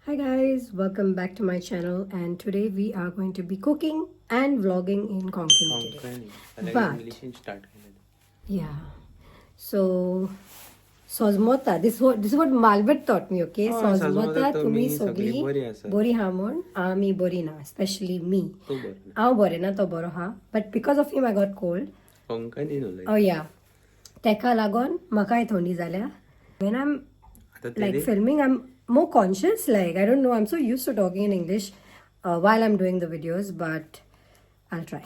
Hi guys, welcome back to my channel, and today we are going to be cooking and vlogging in Konkani today. Konkani जाल्यार इंग्लिशीन start केलें. Yeah. So सोजमोता, this what Malbert taught me, okay? हय, सोजमोता सोजमोता तुमी तुमी सगळी सगळीं बरीं आसात. बरी हा म्हूण आमी बरी ना, स्पेशली मी. तूं बरो ना. हांव बरें ना, तो बरो हा, but because of him I got cold. कोंकणीन उलय. Oh yeah. तेका लागोन म्हाकाय थंडी जाल्या. When I'm आतां like तेणी filming, I'm more conscious. Like, I don't know, I'm so used to talking in English while I'm doing the videos, but I'll try.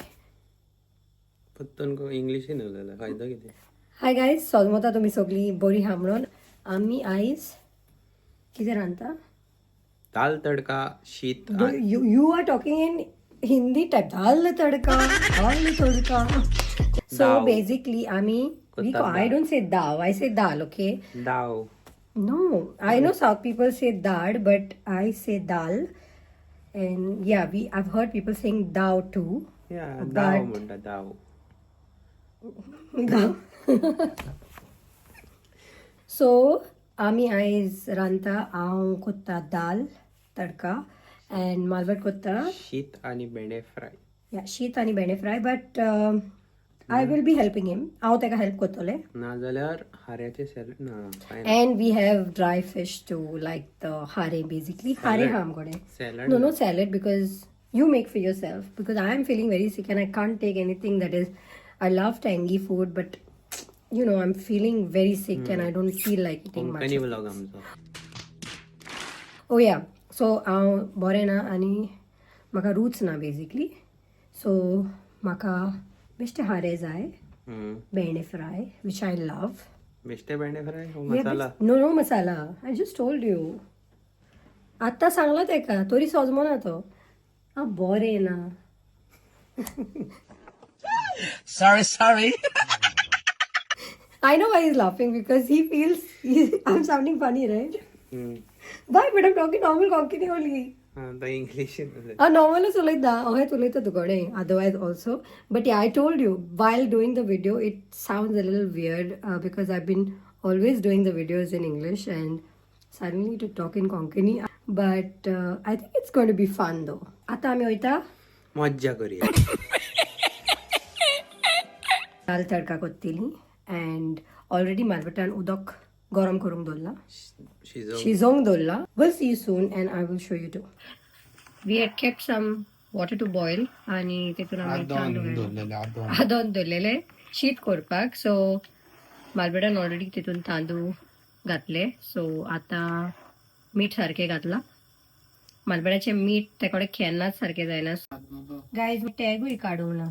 पत्तन इंग्लिशीन उलयला फायदो कितें? हाय गायज, सोजमोता तुमी सगळीं बरी हा म्हणून. आमी आयज कितें रांदता? दाल तडका, शीत. You are talking in Hindi type. Dal tadka, dal tadka. So दाव. बेसिकली आमी we कोता. I don't say दाव, I say dal, okay? दाव. No, I know South people say dal, but I say dal. And yeah, we I've heard people saying dao too. या, दाव But म्हणटा दाव. दाव. So आमी आयज रांदता, हांव कोत्ता दाल तडका and Malbert कोत्ता शीत आनी भेंडे फ्राय. Yeah, शीत आनी भेंडे fry, but I will be helping him. हांव ताका हेल्प करतलें. नाजाल्यार हाऱ्याचें सॅलड ना कांय ना. And we have dry fish too, like the hare basically. Hare salad. हा आमकडे. Salad. No, no salad, because you make for yourself, because I am feeling very sick and I can't take anything that is. I love tangy food, but I'm feeling very sick and I don't feel like eating much Konkani of vlog things. आमचो. Oh yeah, so हांव बरें ना आनी म्हाका रूच ना basically, so म्हाका बेश्टे हारे जाय, भेंडे फ्राय which I love. बेश्टे भेंडे फ्राय हो masala? No, no masala, I just told you. आत्तां सांगलां तेका तरी सोजमना तो. हांव बरें ना. Sorry, sorry. I know why he's laughing, because he feels I'm sounding funny, right? Why? But I'm talking normal Konkani only. आतां इंग्लिशीन उलय. हांव नॉर्मलच उलयता, अहेंच उलयता तुगडे otherwise also. But I told you, while doing the video it sounds a little weird because I been always doing the videos in English and suddenly to talk in Konkani, but I think it's going to be fun though. आतां आमी वयता मज्जा करुया. दाल तडका कोत्तली and already मालवटान उदक गरम करूंक दवरलां, शिजोवंक. शिजोवंक दवरलां. Will see you soon and I will show you too. We had kept some water to boil आनी तितून आमी तांदूळ आदोन दवरलेले शीत करपाक. सो मालबेटान ऑलरेडी तितून तांदूळ घातले, सो आतां मीठ सारकें घातलां. मालबेटाचें मीठ ते कडेन केन्नाच सारकें जायना. गायज, टॅगूय काडूंक ना,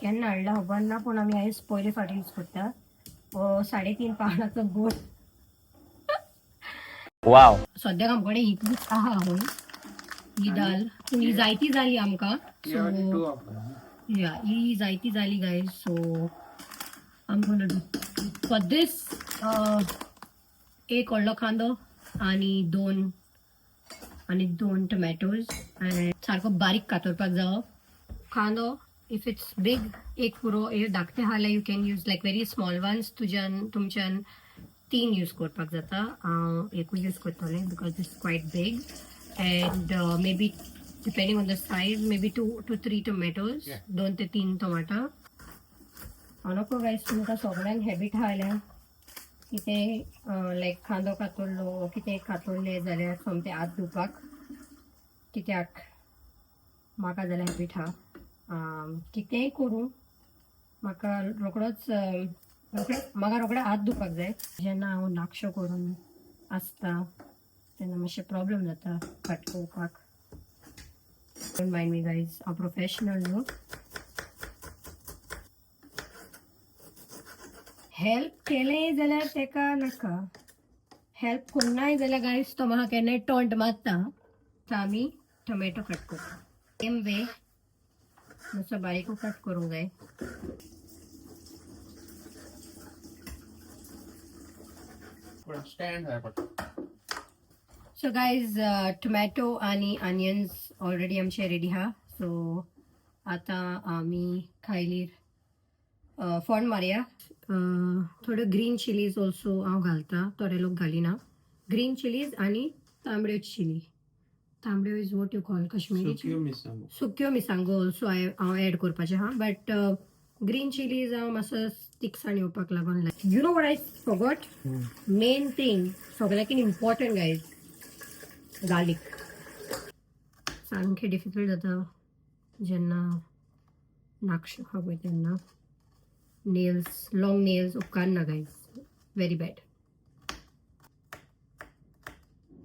केन्ना हाडला खबर ना, पूण आमी आयज पयले फावटी यूज करता. हो 3.5 पावंडाचो बोट. वाव. सद्याक आमकडे इतलीच आहा हून ही दाल, पूण ही जायती जाली आमकां. सो या, ही जायती जाली guys, so I'm gonna do for this एक व्हडलो कांदो आनी दोन टोमॅटोज आनी सारको बारीक कातरपाक जावो कांदो. If it's big एक पुरो, if धाकटे आहा जाल्यार you can use like very small ones. तुज्यान तुमच्यान तीन यूज करपाक जाता. हांव एकूय यूज करतलें because it's quite big, and maybe depending on the size, maybe 2 to 3 tomatoes, 2 ते 3 टोमाटां. हांव नको गायज, तुमकां सगळ्यांक हॅबीट आहा जाल्यार कितें लायक कांदो कातरलो, कितें कातरलें जाल्यार सोमतें हात धुवपाक, कित्याक म्हाका जाल्यार हॅबीट आहा. कितेंय करूं, म्हाका रोखडोच रोखडे म्हाका रोखडे हात धुवपाक जाय. जेन्ना हांव नाकशो करून आसता तेन्ना मातशें प्रॉब्लम जाता कट करपाक. Don't mind me guys, हांव प्रोफेशनल न्हू. हेल्प केलें जाल्यार तेका नाका, हेल्प कोन्नाय जाल्यार गायज तो म्हाका केन्नाय टोंट मारता. आतां आमी टोमॅटो कट करता सेम वे, मातसो बारीक कट करूंक जाय. सो गायज, टोमॅटो आनी अनियन्स ऑलरेडी आमचे रेडी आहा. सो आतां आमी खायलीर फोण मारया. थोड्यो ग्रीन चिलीज ऑल्सो हांव घालता, थोडे लोक घालिना. ग्रीन चिलीज आनी तांबड्यो चिली. तांबड्यो is what you call Kashmiri? सुक्यो मिरसांगो. सुक्यो मिरसांगो ऑल्सो हांव एड करपाचें आहा, बट ग्रीन चिलीज हांव मातसो तिखसाण येवपाक लागून. You know what I forgot? Main thing, सगळ्याकीन important guys, garlic. सामकें डिफिकल्ट जाता जेन्ना नाकशे आहा पळय तेन्ना नेल्स, लॉंग नेल्स उपकारना गायज, व्हेरी बॅड.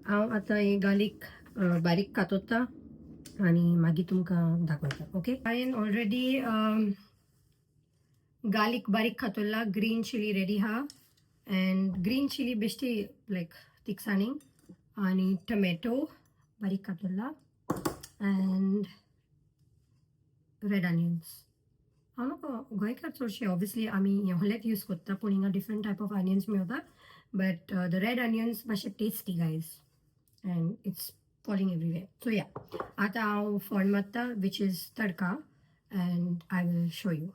हांव आतां हे गार्लीक बारीक कातोता आनी मागीर तुमकां दाखयता. ओके, हांवें ऑलरेडी गार्लीक बारीक कातरला, ग्रीन चिली रेडी आहा अँड ग्रीन चिली बेश्टी लायक तिखसाणीक आनी टमॅटो बारीक कातरला अँड रेड अनियन्स. हांव न्हू गोंयकार चडशे ऑब्वियसली आमी होलेच यूज करता, पूण हिंगा डिफरंट टायप ऑफ अनियन्स मेळटा, बट the red onions मातशे tasty guys, and it's falling everywhere. So yeah, आतां हांव फोण्ण मारता, which is tadka, and I will show you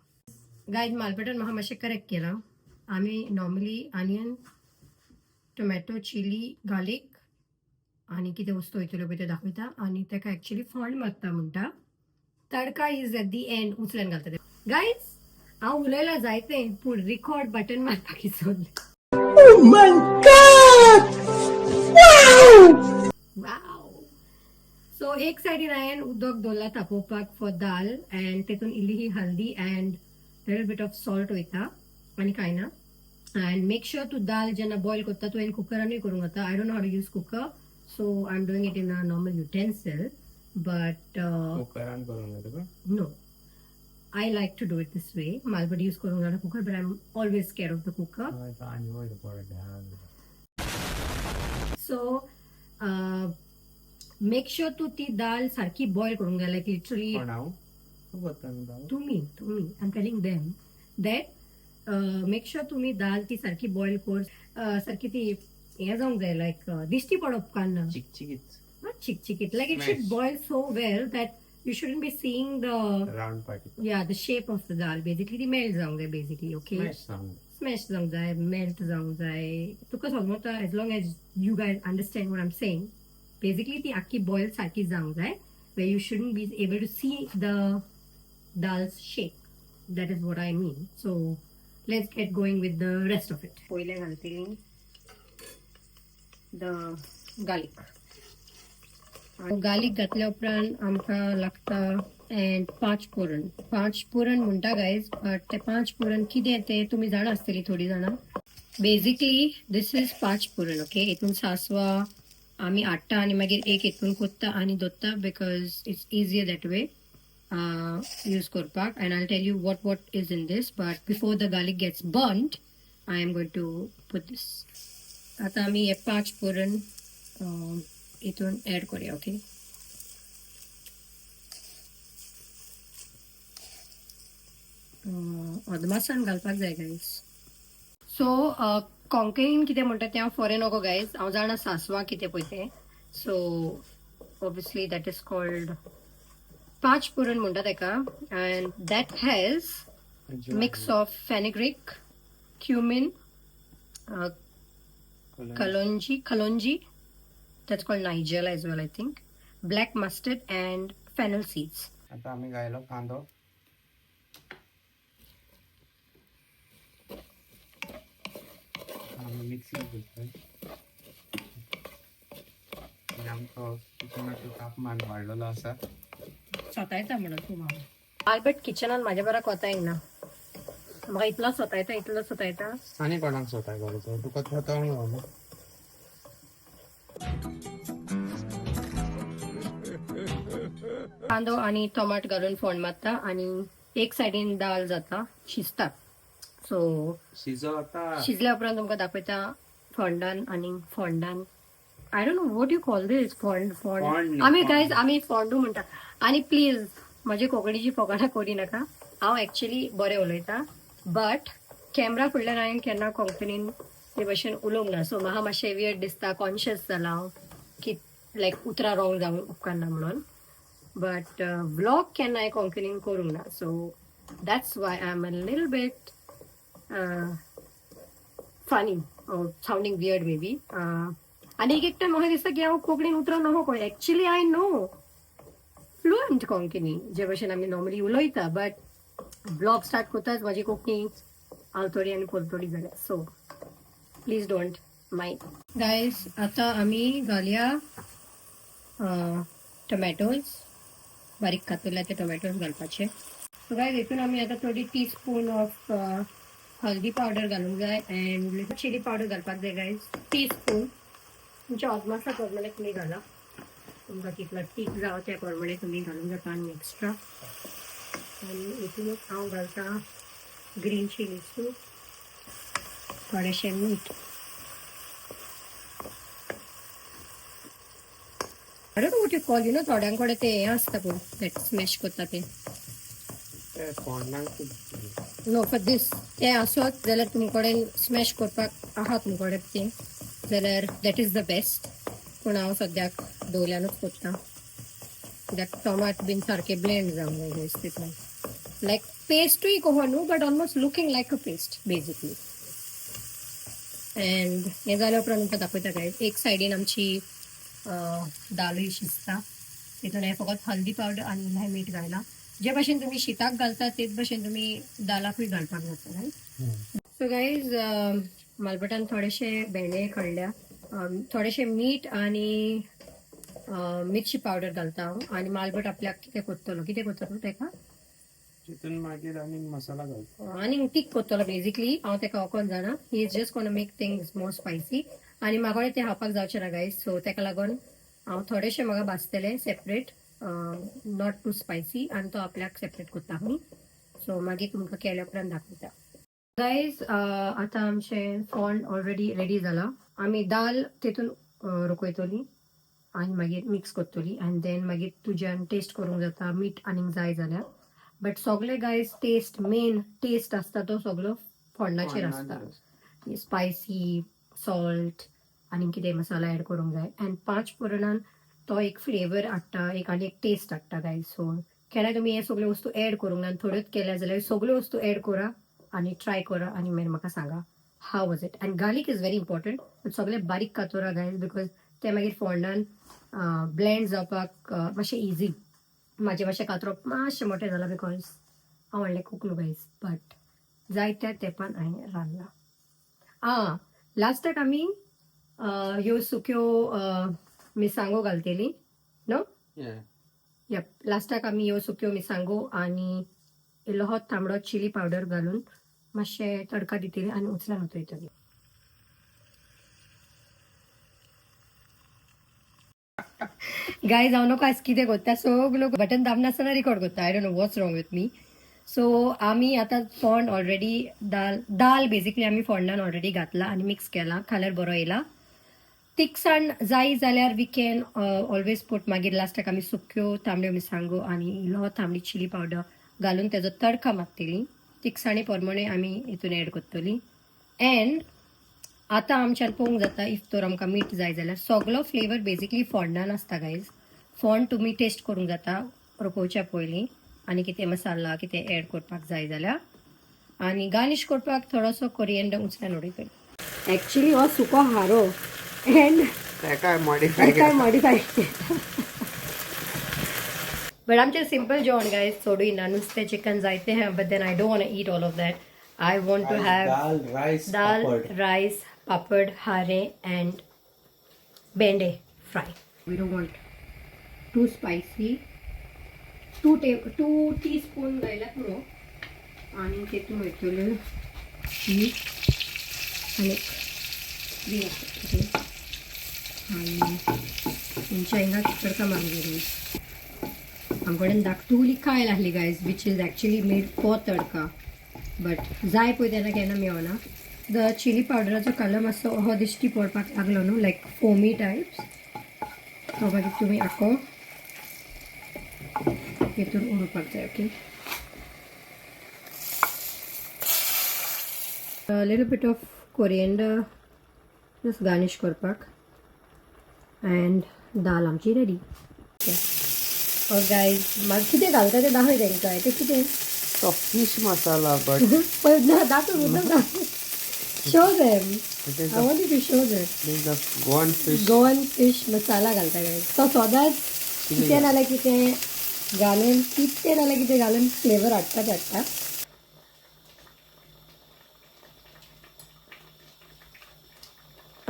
guys. मालपेटान म्हाका मातशें करेक्ट केलां. आमी normally onion, tomato, chilli, garlic आनी कितें वस्तू वयतल्यो पळय त्यो दाखयता आनी ताका एक्चुली फोण्ण मारता म्हणटा. Tadka is at the end, उचल्यान घालता ते. गायज, हांव उलयलां जायतें, पूण रिकॉर्ड बटन मारपाक विसरलें. Oh my God! Wow! वाव! सो एक सायडीन हांवें उदक दवरलां तापोवपाक फॉर दाल अँड तेतून इल्ली हल्दी and little bit of salt वयता आनी कांय ना. अँड मेक शुअर तूं दाल जेन्ना बॉयल करता, तुवें कुकरानूय करूंक जाता. I don't know how to use cooker, so I am doing it in a normal utensil, but कुकरान करूंक जाय तुका? No, I like to do it this way. Malpat use करूंक जाणा cooker, but I am always scared of the cooker. हय, तो आनी वयर पडटा. सो मेक शुअर तूं ती दाल सारकी बॉयल करूंक जाय, लायक लिटरली. कोण, हांव? तूं करता न्हू दाल? तुम्ही, I am telling them that make sure तुमी दाल ती सारकी बॉयल कर, सारकी ती हें जावंक जाय, लायक दिश्टी पडप कान्ना. चिकचिकीत. Not चिकचिकीत, like it should Smash. Boil so well that you shouldn't be seeing the round party. Yeah, the shape of the dal basically. ती मेल्ट जावंक जाय बेसिकली, ओके? स्मॅश जावंक. स्मॅश जावंक जाय, मेल्ट जावंक जाय, तुका समजता. As long as you guys understand what I'm saying, basically ती आख्खी बॉयल सारकी जावंक जाय, where you shouldn't be able to see the dal's shape. That is what I mean. So let's get going with the rest of it. पयलें घालतली the garlic. Garlic घातल्या उपरांत आमकां लागता अँड पांच पुरण. पांच पुरण म्हणटा गायज, बट ते पांच पुरण कितें तें तुमी जाणा आसतली थोडी जाणां. बेजिकली this is पांच पुरण, ओके? हितून सासवां आमी हाडटा आनी मागीर एक हितून कोत्ता आनी दवरता, because it's easier that way use करपाक. And I tell you what is in this, but before the garlic gets burnt, I am going to put this. आतां आमी हे पांच पुरण हितून ऍड करूया, ओके? अदमासान घालपाक जाय गायज. सो कोंकणीन कितें म्हणटा तें हांव फॉरेन नको गायज. हांव जाणा सासवां कितें पळय तें. So obviously that is called पांच पुरण म्हणटा तेका, and that has mix of fenugreek, cumin, kalonji, that's called nigella as well, I think, black mustard and fennel seeds. आता आमी घायलो कांदो. आमी मिक्सी करताय आनी आमचो किचनाचो तापमान वाडलेलो आसा. स्वता म्हणून तूं म्हाका आल्बर्ट किचनान म्हाज्या बराक वता येना. म्हाका इतलो स्वता, इतलो स्वता. आनी कोणाक स्वता घालचो? तुका स्वता न्हू. कांदो आनी टोमाट घालून फोण मारता आनी एक सायडीन दाल जाता, शिजता, सो शिजो आता. शिजल्या उपरांत तुमकां दाखयता फोंडान आनी फोंडान. I don't know what you call this. फोंड, फोंड. फोंड. आमी फोंड. गायज, आमी फोंडू म्हणटा. आनी प्लीज म्हजी कोंकणीची फकाणां करी नाका. हांव एक्चुली बरें उलयता, बट कॅमरा फुडल्यान हांवें केन्ना कोंकणीन ते भशेन उलोवंक ना. सो म्हाका मातशें वियर्ड दिसता, कॉन्शियस जाला हांव की लायक उतरां रॉंग जावं उपकारना म्हणून. बट व्लॉग केन्ना हांवें कोंकणीन करूंक ना, so that's why I am a little bit funny or sounding weird maybe. आनी एक एक टायम म्हाका दिसता की हांव कोंकणीन उतरां नको कळ. Actually I know fluent Konkani, जे भशेन आमी नॉर्मली उलयता, बट ब्लॉग स्टार्ट करताच म्हाजी कोंकणी आलतोडी आनी पोलतोडी जाल्या. So please don't mind, guys. आतां आमी घालया टोमॅटोज. बारीक कातरल्या ते टोमॅटोज घालपाचे. सो गायज, हितून आमी आतां थोडी टी स्पून ऑफ हळदी पावडर घालूंक जाय अँड चिली पावडर घालपाक जाय गायज, टी स्पून. तुमच्या अदमासा प्रमाणे तुमी घाला. तुमकां कितलो तीख जावं त्या प्रमाणे तुमी घालूंक जाता आनी एक्स्ट्रा. आनी हितूनच हांव घालता ग्रीन चिली सूप, थोडेशें मीठ. I don't know what you call, थोड्यां कडेन ते हें आसता पळय, that smash करता ते. ते फोंडांक. नो, फॉर दीस ते आसत जाल्यार, तुमचे कडेन स्मॅश करपाक आहा तुमचे कडेन तें जाल्यार, that is the best. पूण हांव सद्याक दवल्यानूच करता, कित्याक टोमाट बीन सारके ब्लेंड जावंक जाय guys तितून. लायक पेस्टूय कहो न्हू, but almost looking like a paste basically. And हें जाल्या उपरांत तुमकां दाखयता गायज. एक सायडीन आमची दालूय शिजता. तितून हांवें फकत हल्दी पावडर आनी इल्लें मीठ घायलां. जे भशेन तुमी शिताक घालता, तेच भशेन तुमी दालाकूय घालपाक जाता, रायट? सो गायज, मालभटान थोडेशे भेंडे काडल्या. थोडेशे मीठ आनी मिरची पावडर घालता हांव आनी मालभट आपल्याक कितें करतलो, कितें करतलो तेका? तितून मागीर आनी मसाला घालता. आनी तीख करतलो बेजिकली. हांव तेका ओकोन जाणा, he is just gonna make things more spicy आनी म्हाका तें खावपाक जावचें ना गायज. सो तेका लागून हांव थोडेशें म्हाका भाजतलें सेपरेट, not to spicy, आनी तो आपल्याक सेपरेट करता न्ही. सो मागीर तुमकां केल्या उपरांत दाखयता गायज. आतां आमचें फोंड ऑलरेडी रेडी जाला. आमी दाल तितून रोखयतली आनी मागीर मिक्स करतली आनी देन मागीर तुज्यान टेस्ट करूंक जाता मीठ आनीक जाय जाल्यार. बट सगळे गायज, टेस्ट, मेन टेस्ट आसता तो सगलो फोंडाचेर आसता. स्पायसी, सॉल्ट आनी कितें मसाला ऍड करूंक जाय आनी पांच पुरणान तो एक फ्लेवर हाडटा एक आनी एक टेस्ट हाडटा गायज. सो केन्ना तुमी हे सगल्यो वस्तू ऍड करूंक ना आनी थोड्योच केल्या जाल्यार सगल्यो वस्तू ऍड करा आनी ट्राय करा आनी मागीर म्हाका सांगा how was it. And garlic is very important. सगळे बारीक कातोरा गायज, because ते मागीर फोंडान ब्लेंड जावपाक मातशें इजी. म्हाजें मातशें कातरप मातशें मोटें जालां because हांव व्हडलें कूक न्हू गायज, बट जायत्या तेंपान हांवें रांदलां. आं, लास्टाक आमी ह्यो सुक्यो मिरसांगो घालतली न्हू? यप, लास्टाक आमी ह्यो सुक्यो मिरसांगो आनी इल्लो तांबडो चिली पावडर घालून मातशें तडका दितली आनी उचलान उतयतली. गायज, हांव नको आयज कितें करता, सगलो बटन दामनासतना रिकॉर्ड करता. I don't know what's wrong with me. So आमी आतां फोंड ऑलरेडी, दाल दाल बेजिकली आमी फोंडान ऑलरेडी घातला आनी मिक्स केला. कलर बरो येयला. तिखसाण जाय जाल्यार we can always put. मागीर लास्टाक आमी सुक्यो तांबड्यो मिरसांगो आनी इल्लो तांबडी चिली पावडर घालून तेजो तडका मारतली. तिखसाणी प्रमाणे आमी हितून एड करतली. अँड आतां आमच्यान पळोवंक जाता if तर आमकां मीठ जाय जाल्यार. सगलो फ्लेवर बेजिकली फोंडान आसता गायज. फोंड तुमी टेस्ट करूंक जाता रोखोवच्या पयलीं आनी कितें मसाला कितें एड करपाक जाय जाल्यार. आनी गार्निश करपाक थोडोसो कोरिएंडर उचल्यान उडयतली. एक्चुली हो सुको हारो अँड तेकाय मॉडिफाय. काय मॉडिफाय. बट आमचें सिंपल जेवण गायज, चडूय ना. नुस्तें, चिकन जायते आहा, but then I don't want eat all of that. I want to have dal, rice, dal, papad. Rice, papad, हारे and भेंडे fry. We don't want too spicy. 2 teaspoon घायल्यार पुरो. आनी तितून वयतल्यो मीठ आनी बी आसा आनी तुमच्या हिंगा तडका मारून जाय. आमकडेन धाकटुली कायल आहली guys, which is actually made for tadka, but जाय पळय तेन्ना केन्ना मेवना. The chilli पावडराचो कलर मातसो अहो दिश्टी पडपाक लागलो न्हू, लायक फोमी टायप्स, तो मागीर तुमी आख्खो हितून उडोवपाक जाय. Okay, little bit of coriander just garnish करपाक अँड दाल आमची रेडी. ओके गायज, मागीर कितें घालता तें दाखय तांकां. तें कितें? तो फिश मसाला, बट पळय ना, दाखय, मुद्दम दाखय, show them. This is I want to show that. This is the Goan fish. Goan fish masala घालता गायज. तो सदांच कितें नाल्यार कितें घालून, कितें नाल्यार कितें घालून फ्लेवर हाडटाच हाडटा.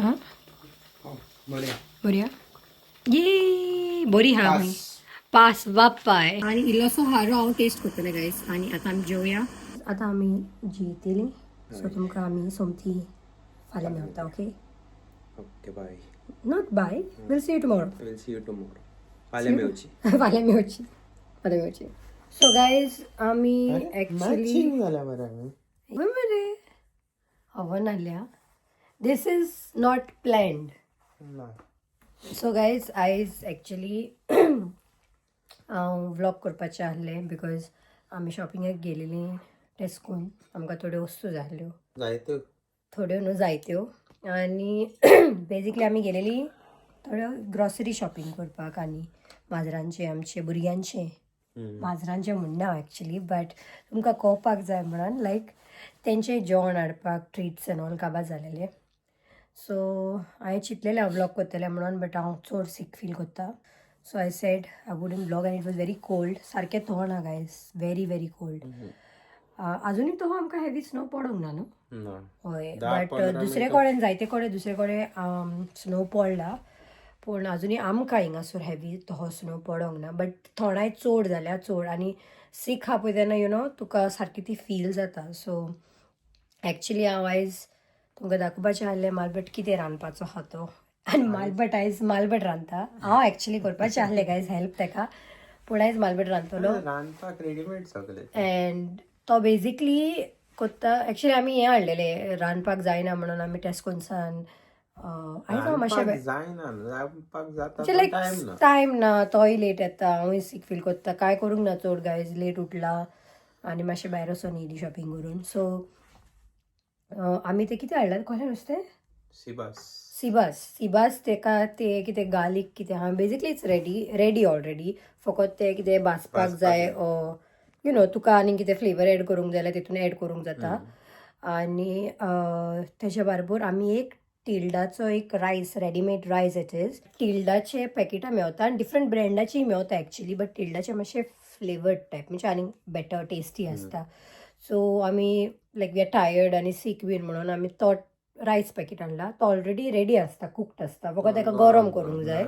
हां. Oh, बढिया. बरी ये, बरी हा. पास. पास बापाय. आणि इल्लोसो हारो हांव टेस्ट करतलें गायज आणि आतां आमी जेवया. आतां आमी जेयतलीं. सो तुमकां आमी सोमती फाल्यां मेवता, okay? Okay, bye. Not bye, we'll see you tomorrow. We'll see you tomorrow. फाल्यां मेवची. फाल्यां मेवची, फाल्यां मेवची. सो गायज, आमी ॲक्च्युली झाल्या बरं. मरे हवा नाल्या. This is not planned. So guys, आयज ॲक्च्युली हांव व्लॉग करपाचें आहलें because आमी शॉपिंगाक गेलेलीं टेस्कोन. आमकां थोड्यो वस्तू जाय आहल्यो. जायत्यो. थोड्यो न्हू, जायत्यो. आनी बेजिकली आमी गेलेलीं थोड्यो ग्रॉसरी शॉपिंग करपाक आनी माजरांचें, आमचे भुरग्यांचें, माजरांचें म्हणना हांव एक्चुली, बट तुमकां कळपाक जाय म्हणून, लायक तेंचें जेवण हाडपाक, ट्रिट्स एन ऑल काबार जालेलें. सो हांवें चिंतलेलें हांव व्लॉग करतलें म्हणून, बट हांव चड सीक फील करता, so I said I wouldn't vlog. आनी it was very cold. सारकें थंड आहा गायज, व्हेरी व्हेरी कोल्ड. आजुनूय तो आमकां हेवी स्नो पडोंक ना न्हू? ना. हय. धा बट पंदरा दुसरे कडेन, जायते कडेन, दुसरे कडेन स्नो पडला, पूण अजुनूय आमकां हिंगासर हेवी तो स्नो पडोंक ना. बट थोडाय चड जाल्या चड. आनी सीक आहा पळय तेन्ना you know तुका सारकी ती फील जाता. सो एक्चुली हांव आयज तुमकां दाखोवपाचें आहलें मालभट कितें रांदपाचो आहा तो. आनी मालभट आयज मालभट रांदता. हांव एक्चुली करपाचें आहलें गायज हेल्प तेका, पूण आयज मालभट रांदतलो. रांदपाक रेडीमेड सगळे. अँड तो बेजिकली कोत्ता. एक्चुली आमी हें हाडलेलें, रांदपाक जायना म्हणून आमी टेस्कोनसान आयज हांव मातशें रांदपाक जायना, रांदपाक जाता म्हणजे पण लायक टायम ना. टायम ना, तोय लेट येता, हांवूय सीक फील कोत्ता, कांय करूंक ना चड गायज. लेट उठला आनी मातशें भायर वचोन येयली शॉपिंग करून. सो आमी तें कितें हाडलां, कसलें नुस्तें? Sea bass. Sea bass. Sea bass तेका ते कितें गार्लीक कितें आहा, basically it's ready ready already. फकत ते कितें भाजपाक भाजपाक जाय. You know तुका आनी कितें फ्लेवर एड करूंक जाय जाल्यार तितून एड करूंक जाता. आनी तेच्या बरोबर आमी एक टिल्डाचो एक rice, readymade rice it is. टिल्डाचे पॅकेटां मेवता आनी डिफरंट ब्रँडाचीय मेवता एक्चुली, बट टिल्डाचे मातशे फ्लेवर्ड टायप, म्हणजे आनी बेटर टेस्टी आसता. सो आमी लायक we are tired आनी सीक बीन म्हणून आमी तो रायस पॅकेट हाडला. तो ऑलरेडी रेडी आसता, कुक्ड आसता, फकत ताका गरम करूंक जाय.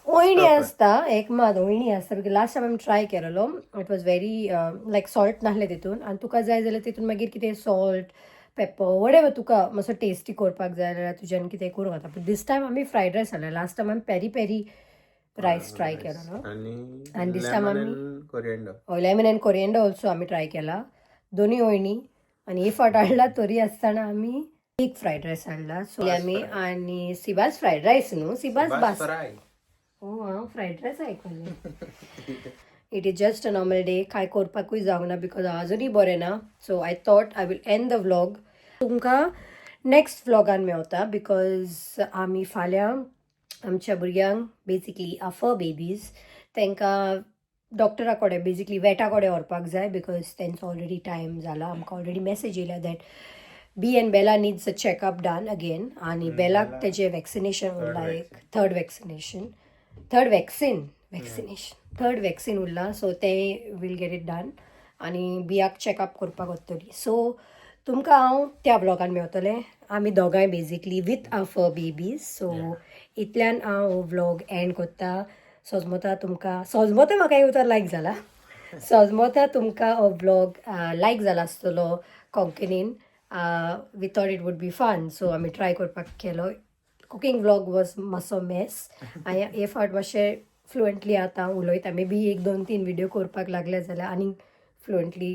ओयणी आसता एक मात, ओयणी आसता because last time आमी ट्राय केलेलो, it was very like salt नासलें तितून. आनी तुका जाय जाल्यार तितून मागीर कितें सॉल्ट, पेपर, वटेवर तुका मातसो टेस्टी करपाक जाय जाल्यार तुज्यान कितें करूंक जाता. पूण दीस टायम आमी फ्रायड रायस हाडला. लास्ट टायम आमी पेरी पेरी रायस ट्राय केलेलो. आणि And this time lemon आमी- and coriander. Lemon and coriander also आमी ट्राय केला. दोन्ही ओयणी. आनी हे फावट हाडला तरी आसतना आमी एक फ्रायड रायस हाडला. सो आमी आनी सिबास फ्रायड रायस न्हू, सिबास बास. फ्राय. ओ, हांव फ्रायड रायस आयकलें. It is just a normal day. कांय करपाकूय जावंक ना because हांव अजुनूय बरें ना. So I thought I will end the vlog. तुमकां नेक्स्ट व्लॉगान मेवता because आमी फाल्यां आमच्या भुरग्यांक, बेजिकली our babies, तांकां डॉक्टरा कडेन, बेजिकली वेटा कडेन व्हरपाक जाय because तेंचो ऑलरेडी टायम जाला. आमकां ऑलरेडी मॅसेज येयल्या that Bee and Bella needs a checkup done again. आनी बेलाक तेजें वॅक्सिनेशन उरलां एक, third vaccination, third vaccine, vaccination, third vaccine उरलां. सो तें वील गेट it done आनी बियाक चॅकअप करपाक वतली. सो तुमकां हांव त्या व्लॉगान मेवतलें. आमी दोगांय basically with our babies. So इतल्यान हांव व्लॉग एंड करता. सोजमता तुमकां, सोजमता म्हाका एक उतर लायक जाला, सोजमता तुमकां हो व्लॉग लायक जाला आसतलो कोंकणीन. We thought it would be fun, so आमी ट्राय करपाक केलो. कुकींग व्लॉग वॉज मातसो मेस. हांवें हे फावट मातशें फ्लुएंटली आतां उलयता. मे बी एक दोन तीन व्हिडियो करपाक लागले जाल्यार आनी फ्लुएंटली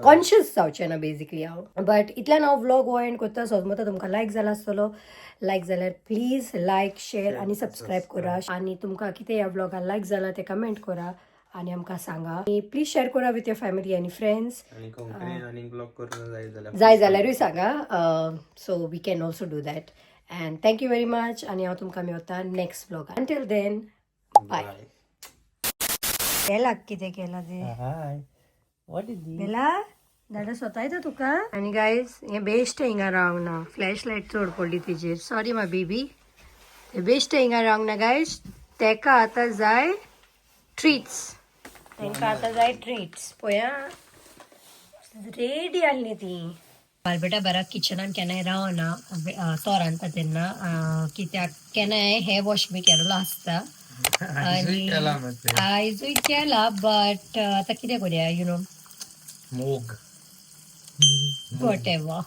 कॉन्शियस जावचें ना बेजिकली हांव. बट इतल्यान हांव व्लॉग हो एंड करता. सोजमता तुमकां लायक जाला आसतलो. लायक जाल्यार प्लीज लायक, शेर आनी सबस्क्रायब करा. आनी तुमकां कितें ह्या व्लॉगान लायक जाला तें कमेंट करा आनी आमकां सांगा. आनी प्लीज शेर करा विथ your family आनी फ्रेंड्स. आणि कोंकणी आणि व्लॉग करून जाय जाल्यार जाय जाल्यारूय सांगा, so we can also do that. And thank you very much. आनी हांव तुमकां मेवता next vlog. Until then, bye. बेलाक कितें केलां ते? Hi, what is Bella. दादा स्वता येता तुका. आनी गायज, हें बेश्ट हिंगा रावंक ना. फ्लॅश लायट चड पडली तिजेर. सॉरी मा बेबी. ते बेश्ट हिंगा रावंक ना गायज. तेका आतां जाय ट्रीट्स. तेंका आतां जाय ट्रीट्स. पळया, रेडी आसली ती. बालबेटा बारा किचनान केन्नाय रावना तो रांदता तेन्ना, कित्याक केन्नाय हे वॉश बी केलेलो आसता. आयजूय केला मग. आयजूय केला, बट आतां कितें करुया, you know. मोग. What ever.